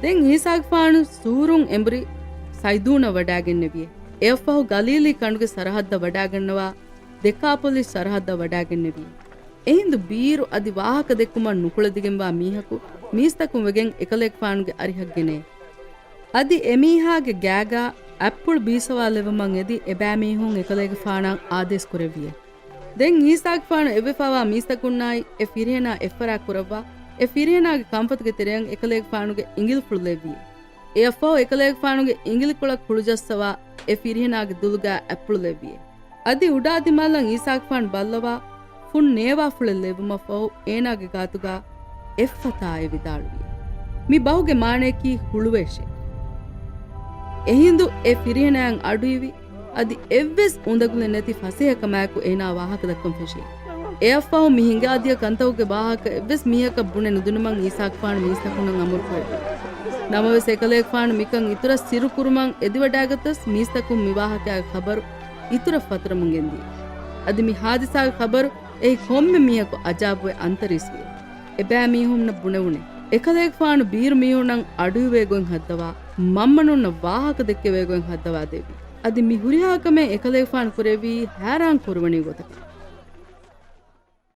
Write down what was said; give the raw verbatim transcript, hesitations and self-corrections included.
ދެން އީސާގެފާނު ސޫރުން އެނބުރި ސައިދޫނަށް ވަޑާގެންނެވިއޭ. އެއަށްފަހު ގަލީލީ ކަނޑުގެ ސަރަހައްދަށް ވަޑާގަންނަވާ ދެކާޕޮލިސް ސަރަހައްދަށް ވަޑާގެންނެވިއޭ. އެހިނދު ބީރު އަދި ވާހަކަ ދެއްކުމަށް ނުކުޅެދިގެންވާ މީހަކު މީސްތަކުން ވެގެން އެކަލޭގެފާނުގެ އަރިހަށް ގެނައޭ. އަދި އެމީހާގެ ގާގާ އަތްޕުޅު ބީސަވާލެވުމަށް އެދި އެބައިމީހުން އެކަލޭގެފާނަށް އާދޭސް ކުރެއްވިއޭ. ދެން އީސާގެފާނު އެއްވެފާވާ މީސްތަކުންނާއި އެ ފިރިހެނާ އެއްފަރާ ކުރައްވާ، އެ ފިރިހެނާގެ ކަންފަތުގެ ތެރެއަށް އެކަލޭގެފާނުގެ އިނގިލިފުޅު ލެއްވިއޭ. އެއަށްފަހު އެކަލޭގެފާނުގެ އިނގިލިކޮޅަށް ކުޅުޖައްސަވާ، އެ ފިރިހެނާގެ ދުލުގާ އަތްޕުޅު ލެއްވިއޭ. އަދި އުޑާ ދިމާލަށް އީސާގެފާނު ބައްލަވާ، ފުން ނޭވާފުޅެއް ލެއްވުމަށްފަހު އޭނާގެ ގާތުގާ އެއްފަތާއޭ ވިދާޅުވިއޭ. މި ބަހުގެ މާނަޔަކީ ހުޅުވޭށޭ. އެހިނދު އެ ފިރިހެނާއަށް އަޑުއިވި، އަދި އެއްވެސް އުނދަގުލެއް ނެތި ފަސޭހަކަމާއެކު އޭނާ ވާހަކަ ދައްކަން ފެށިއޭ. އެއަށްފަހު މި ހިނގާދިޔަ ކަންތަކުގެ ވާހަކަ އެއްވެސް މީހަކަށް ބުނެ ނުދިނުމަށް އީސާގެފާނު މީސްތަކުންނަށް އަމުރު ކުރެއްވި. ނަމަވެސް އެކަލޭގެފާނު މިކަން އިތުރަށް ސިއްރު ކުރުމަށް އެދިވަޑައިގަތަސް މީސްތަކުން މި ވާހަކައިގެ ޚަބަރު އިތުރަށް ފަތުރަމުން ގެންދިޔަ. އަދި މި ހާދިސާގެ ޚަބަރު އެއީ ކޮންމެ މީހަކު އަޖާބުވެ އަންތަރީސްވި. އެބައިމީހުންނަށް ބުނެވުނޭ، އެކަލޭގެފާނު ބީރު މީހުންނަށް އަޑުއިވޭ ގޮތް ހައްދަވާ، މަންމަނުންނަށް ވާހަކަ ދެއްކެވޭ ގޮތް ހައްދަވާ ދެއްވި. އަދި މި ހުރިހާ ކަމެއް އެކަލޭގެފާނު ކުރެއްވީ ހައިރާން ކުރުވަނީ ގޮތަކަށް.